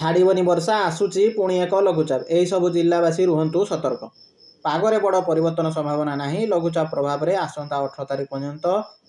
ଛାଡ଼ିବନି ବର୍ଷା, ଆସୁଛି ପୁଣି ଏକ ଲଘୁଚାପ। ଏହିସବୁ ଜିଲ୍ଲାବାସୀ ରୁହନ୍ତୁ ସତର୍କ। ପାଗରେ ବଡ଼ ପରିବର୍ତ୍ତନ ସମ୍ଭାବନା ନାହିଁ। ଲଘୁଚାପ ପ୍ରଭାବରେ ଆସନ୍ତା 18 ତାରିଖ ପର୍ଯ୍ୟନ୍ତ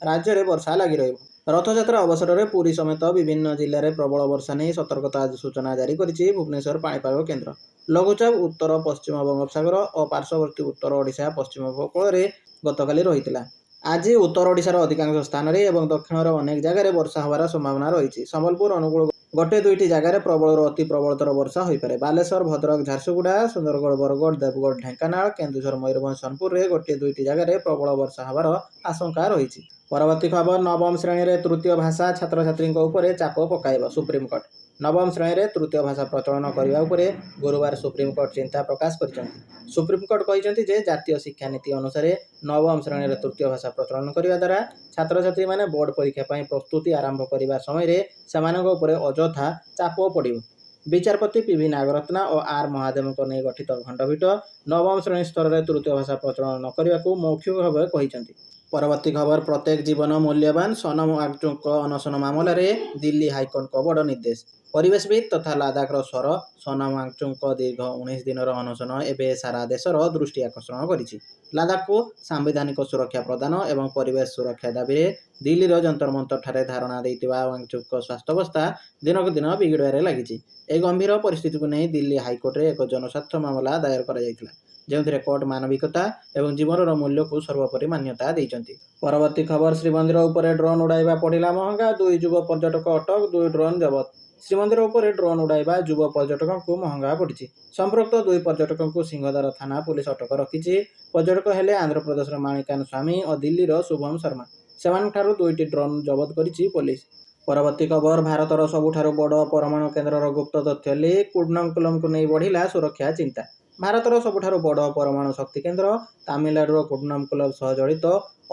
ରାଜ୍ୟରେ ବର୍ଷା ଲାଗି ରହିବ। ରଥଯାତ୍ରା ଅବସରରେ ପୁରୀ ସମେତ ବିଭିନ୍ନ ଜିଲ୍ଲାରେ ପ୍ରବଳ ବର୍ଷା ନେଇ ସତର୍କତା ସୂଚନା ଜାରି କରିଛି ଭୁବନେଶ୍ୱର ପାଣିପାଗ କେନ୍ଦ୍ର। ଲଘୁଚାପ ଉତ୍ତର ପଶ୍ଚିମ ବଙ୍ଗୋପସାଗର ଓ ପାର୍ଶ୍ୱବର୍ତ୍ତୀ ଉତ୍ତର ଓଡ଼ିଶା ପଶ୍ଚିମ ଉପକୂଳରେ ଗତକାଲି ରହିଥିଲା। ଆଜି ଉତ୍ତର ଓଡ଼ିଶାର ଅଧିକାଂଶ ସ୍ଥାନରେ ଏବଂ ଦକ୍ଷିଣର ଅନେକ ଜାଗାରେ ବର୍ଷା ହେବାର ସମ୍ଭାବନା ରହିଛି। ସମ୍ବଲପୁର, ଅନୁଗୁଳ ଗୋଟେ ଦୁଇଟି ଜାଗାରେ ପ୍ରବଳରୁ ଅତି ପ୍ରବଳତର ବର୍ଷା ହୋଇପାରେ। ବାଲେଶ୍ୱର, ଭଦ୍ରକ, ଝାରସୁଗୁଡ଼ା, ସୁନ୍ଦରଗଡ଼, ବରଗଡ଼, ଦେବଗଡ଼, ଢେଙ୍କାନାଳ, କେନ୍ଦୁଝର, ମୟୂରଭଞ୍ଜ, ସୋନପୁରରେ ଗୋଟିଏ ଦୁଇଟି ଜାଗାରେ ପ୍ରବଳ ବର୍ଷା ହେବାର ଆଶଙ୍କା ରହିଛି। ପରବର୍ତ୍ତୀ ଖବର, ନବମ ଶ୍ରେଣୀରେ ତୃତୀୟ ଭାଷା ଛାତ୍ରଛାତ୍ରୀଙ୍କ ଉପରେ ଚାପ ପକାଇବ ସୁପ୍ରିମକୋର୍ଟ। ନବମ ଶ୍ରେଣୀରେ ତୃତୀୟ ଭାଷା ପ୍ରଚଳନ କରିବା ଉପରେ ଗୁରୁବାର ସୁପ୍ରିମକୋର୍ଟ ଚିନ୍ତା ପ୍ରକାଶ କରିଛନ୍ତି। ସୁପ୍ରିମକୋର୍ଟ କହିଛନ୍ତି ଯେ ଜାତୀୟ ଶିକ୍ଷାନୀତି ଅନୁସାରେ ନବମ ଶ୍ରେଣୀରେ ତୃତୀୟ ଭାଷା ପ୍ରଚଳନ କରିବା ଦ୍ୱାରା ଛାତ୍ରଛାତ୍ରୀମାନେ ବୋର୍ଡ ପରୀକ୍ଷା ପାଇଁ ପ୍ରସ୍ତୁତି ଆରମ୍ଭ କରିବା ସମୟରେ ସେମାନଙ୍କ ଉପରେ ଅଯଥା ଚାପ ପଡ଼ିବ। ବିଚାରପତି ପିଭି ନାଗରତ୍ନା ଓ ଆର୍ ମହାଦେବନଙ୍କୁ ନେଇ ଗଠିତ ଖଣ୍ଡପୀଠ ନବମ ଶ୍ରେଣୀ ସ୍ତରରେ ତୃତୀୟ ଭାଷା ପ୍ରଚଳନ ନ କରିବାକୁ ମୌଖିକ ଭାବେ କହିଛନ୍ତି। ପରବର୍ତ୍ତୀ ଖବର, ପ୍ରତ୍ୟେକ ଜୀବନ ମୂଲ୍ୟବାନ। ସୋନମ ୱାଙ୍ଗଚୁକଙ୍କ ଅନଶନ ମାମଲାରେ ଦିଲ୍ଲୀ ହାଇକୋର୍ଟଙ୍କ ବଡ଼ ନିର୍ଦ୍ଦେଶ। ପରିବେଶବିତ୍ ତଥା ଲଦାଖର ସ୍ୱର ସୋନମ ୱାଙ୍ଗଚୁକଙ୍କ ଦୀର୍ଘ 19 ଦିନର ଅନଶନ ଏବେ ସାରା ଦେଶର ଦୃଷ୍ଟି ଆକର୍ଷଣ କରିଛି। ଲଦାଖକୁ ସାମ୍ବିଧାନିକ ସୁରକ୍ଷା ପ୍ରଦାନ ଏବଂ ପରିବେଶ ସୁରକ୍ଷା ଦାବିରେ ଦିଲ୍ଲୀର ଯନ୍ତରମନ୍ତରଠାରେ ଧାରଣା ଦେଇଥିବା ୱାଙ୍ଗଚୁକଙ୍କ ସ୍ୱାସ୍ଥ୍ୟାବସ୍ଥା ଦିନକୁ ଦିନ ବିଗିଡ଼ିବାରେ ଲାଗିଛି। ଏହି ଗମ୍ଭୀର ପରିସ୍ଥିତିକୁ ନେଇ ଦିଲ୍ଲୀ ହାଇକୋର୍ଟରେ ଏକ ଜନସ୍ୱାର୍ଥ ମାମଲା ଦାୟର କରାଯାଇଥିଲା, ଯେଉଁଥିରେ କୋର୍ଟ ମାନବିକତା ଏବଂ ଜୀବନର ମୂଲ୍ୟକୁ ସର୍ବୋପରି ମାନ୍ୟତା ଦେଇଛନ୍ତି। ପରବର୍ତ୍ତୀ ଖବର, ଶ୍ରୀମନ୍ଦିର ଉପରେ ଡ୍ରୋନ୍ ଉଡ଼ାଇବା ପଡ଼ିଲା ମହଙ୍ଗା। ଦୁଇ ଯୁବ ପର୍ଯ୍ୟଟକ ଅଟକ, ଦୁଇ ଡ୍ରୋନ୍ ଜବତ। ଶ୍ରୀମନ୍ଦିର ଉପରେ ଡ୍ରୋନ୍ ଉଡ଼ାଇବା ଯୁବ ପର୍ଯ୍ୟଟକଙ୍କୁ ମହଙ୍ଗା ପଡ଼ିଛି। ସମ୍ପୃକ୍ତ ଦୁଇ ପର୍ଯ୍ୟଟକଙ୍କୁ ସିଂହଦ୍ୱାର ଥାନା ପୁଲିସ ଅଟକ ରଖିଛି। ପର୍ଯ୍ୟଟକ ହେଲେ ଆନ୍ଧ୍ରପ୍ରଦେଶର ମାଣିକାନ ସ୍ୱାମୀ ଓ ଦିଲ୍ଲୀର ଶୁଭମ ଶର୍ମା। ସେମାନଙ୍କଠାରୁ ଦୁଇଟି ଡ୍ରୋନ୍ ଜବତ କରିଛି ପୋଲିସ। ପରବର୍ତ୍ତୀ ଖବର, ଭାରତର ସବୁଠାରୁ ବଡ଼ ପରମାଣୁ କେନ୍ଦ୍ରର ଗୁପ୍ତ ତଥ୍ୟ ଲିକ୍। କୁଡନକୁଲମକୁ ନେଇ ବଢ଼ିଲା ସୁରକ୍ଷା ଚିନ୍ତା। ଭାରତର ସବୁଠାରୁ ବଡ଼ ପରମାଣୁ ଶକ୍ତି କେନ୍ଦ୍ର ତାମିଲନାଡୁର କୁଡନକୁଲମ ସହ ଜଡ଼ିତ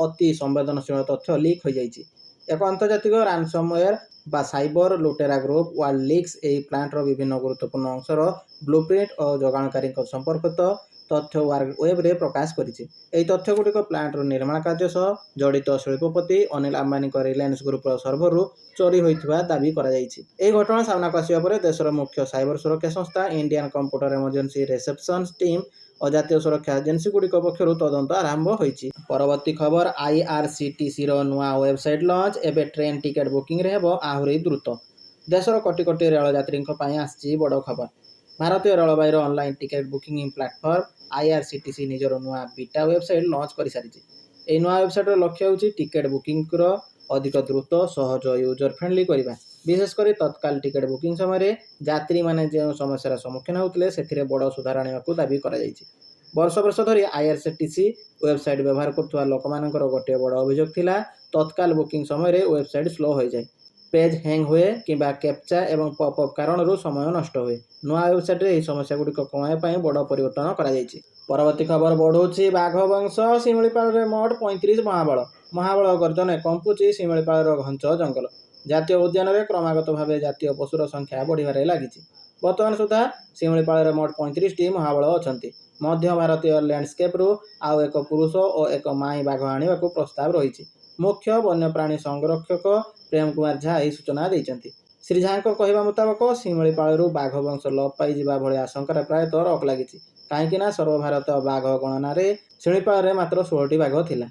ଅତି ସମ୍ବେଦନଶୀଳ ତଥ୍ୟ ଲିକ୍ ହୋଇଯାଇଛି। ଏକ ଆନ୍ତର୍ଜାତିକ ରାନସମୱେର୍ ବା ସାଇବର ଲୁଟେରା ଗ୍ରୁପ୍ ୱାର୍ଲଡ ଲିକ୍ସ ଏହି ପ୍ଲାଣ୍ଟର ବିଭିନ୍ନ ଗୁରୁତ୍ୱପୂର୍ଣ୍ଣ ଅଂଶର ବ୍ଲୁପ୍ରିଣ୍ଟ ଓ ଯୋଗାଣକାରୀଙ୍କ ସମ୍ପର୍କିତ ତଥ୍ୟ ୱେବରେ ପ୍ରକାଶ କରିଛି। ଏହି ତଥ୍ୟଗୁଡ଼ିକ ପ୍ଲାଣ୍ଟର ନିର୍ମାଣ କାର୍ଯ୍ୟ ସହ ଜଡ଼ିତ ଶିଳ୍ପପତି ଅନିଲ ଆମ୍ବାନୀଙ୍କ ରିଲାଏନ୍ସ ଗ୍ରୁପର ସର୍ଭରରୁ ଚୋରି ହୋଇଥିବା ଦାବି କରାଯାଇଛି। ଏହି ଘଟଣା ସାମ୍ନାକୁ ଆସିବା ପରେ ଦେଶର ମୁଖ୍ୟ ସାଇବର ସୁରକ୍ଷା ସଂସ୍ଥା Indian computer emergency response team ଓ ଜାତୀୟ ସୁରକ୍ଷା ଏଜେନ୍ସିଗୁଡ଼ିକ ପକ୍ଷରୁ ତଦନ୍ତ ଆରମ୍ଭ ହୋଇଛି। ପରବର୍ତ୍ତୀ ଖବର, ଆଇଆର୍ସିଟିସିର ନୂଆ ୱେବସାଇଟ୍ ଲଞ୍ଚ। ଏବେ ଟ୍ରେନ୍ ଟିକେଟ୍ ବୁକିଂରେ ହେବ ଆହୁରି ଦ୍ରୁତ। ଦେଶର କୋଟି କୋଟି ରେଳ ଯାତ୍ରୀଙ୍କ ପାଇଁ ଆସିଛି ବଡ଼ ଖବର। ଭାରତୀୟ ରେଳବାଇର online ticket booking platform IRCTC ନିଜର ନୂଆ ବିଟା ୱେବସାଇଟ୍ ଲଞ୍ଚ କରିସାରିଛି। ଏହି ନୂଆ ୱେବସାଇଟ୍ର ଲକ୍ଷ୍ୟ ହେଉଛି ଟିକେଟ୍ ବୁକିଂର ଅଧିକ ଦ୍ରୁତ, ସହଜ, ୟୁଜର ଫ୍ରେଣ୍ଡଲି କରିବା। ବିଶେଷ କରି ତତ୍କାଳ ଟିକେଟ୍ ବୁକିଂ ସମୟରେ ଯାତ୍ରୀମାନେ ଯେଉଁ ସମସ୍ୟାର ସମ୍ମୁଖୀନ ହେଉଥିଲେ, ସେଥିରେ ବଡ଼ ସୁଧାର ଆଣିବାକୁ ଦାବି କରାଯାଇଛି। ବର୍ଷ ବର୍ଷ ଧରି ଆଇଆର୍ସିଟିସି ୱେବସାଇଟ୍ ବ୍ୟବହାର କରୁଥିବା ଲୋକମାନଙ୍କର ଗୋଟିଏ ବଡ଼ ଅଭିଯୋଗ ଥିଲା, ତତ୍କାଳ ବୁକିଂ ସମୟରେ ୱେବସାଇଟ୍ ସ୍ଲୋ ହୋଇଯାଏ, ପେଜ୍ ହ୍ୟାଙ୍ଗ ହୁଏ କିମ୍ବା କ୍ୟାପଚା ଏବଂ ପପ୍ ଅପ୍ କାରଣରୁ ସମୟ ନଷ୍ଟ ହୁଏ। ନୂଆ ୱେବସାଇଟ୍ରେ ଏହି ସମସ୍ୟାଗୁଡ଼ିକ କମାଇବା ପାଇଁ ବଡ଼ ପରିବର୍ତ୍ତନ କରାଯାଇଛି। ପରବର୍ତ୍ତୀ ଖବର, ବଢ଼ୁଛି ବାଘ ବଂଶ। ଶିମିଳିପାଳରେ ମୋଟ 35 ମହାବଳ। ମହାବଳ ଗର୍ଜନେ କମ୍ପୁଛି ଶିମିଳିପାଳର ଘଞ୍ଚ ଜଙ୍ଗଲ। ଜାତୀୟ ଉଦ୍ୟାନରେ କ୍ରମାଗତ ଭାବେ ଜାତୀୟ ପଶୁର ସଂଖ୍ୟା ବଢ଼ିବାରେ ଲାଗିଛି। ବର୍ତ୍ତମାନ ସୁଦ୍ଧା ଶିମିଳିପାଳରେ ମୋଟ 35ଟି ମହାବଳ ଅଛନ୍ତି। ମଧ୍ୟ ଭାରତୀୟ ଲ୍ୟାଣ୍ଡସ୍କେପ୍ରୁ ଆଉ ଏକ ପୁରୁଷ ଓ ଏକ ମାଈ ବାଘ ଆଣିବାକୁ ପ୍ରସ୍ତାବ ରହିଛି। ମୁଖ୍ୟ ବନ୍ୟପ୍ରାଣୀ ସଂରକ୍ଷକ ପ୍ରେମ କୁମାର ଝା ଏହି ସୂଚନା ଦେଇଛନ୍ତି। ଶ୍ରୀ ଝାଙ୍କ କହିବା ମୁତାବକ, ଶିମିଳିପାଳରୁ ବାଘ ବଂଶ ଲୋପ ପାଇଯିବା ଭଳି ଆଶଙ୍କାରେ ପ୍ରାୟତଃ ରୋକ ଲାଗିଛି। କାହିଁକି ନା ସର୍ବଭାରତ ବାଘ ଗଣନାରେ ଶିମିଳିପାଳରେ ମାତ୍ର 16ଟି ବାଘ ଥିଲା।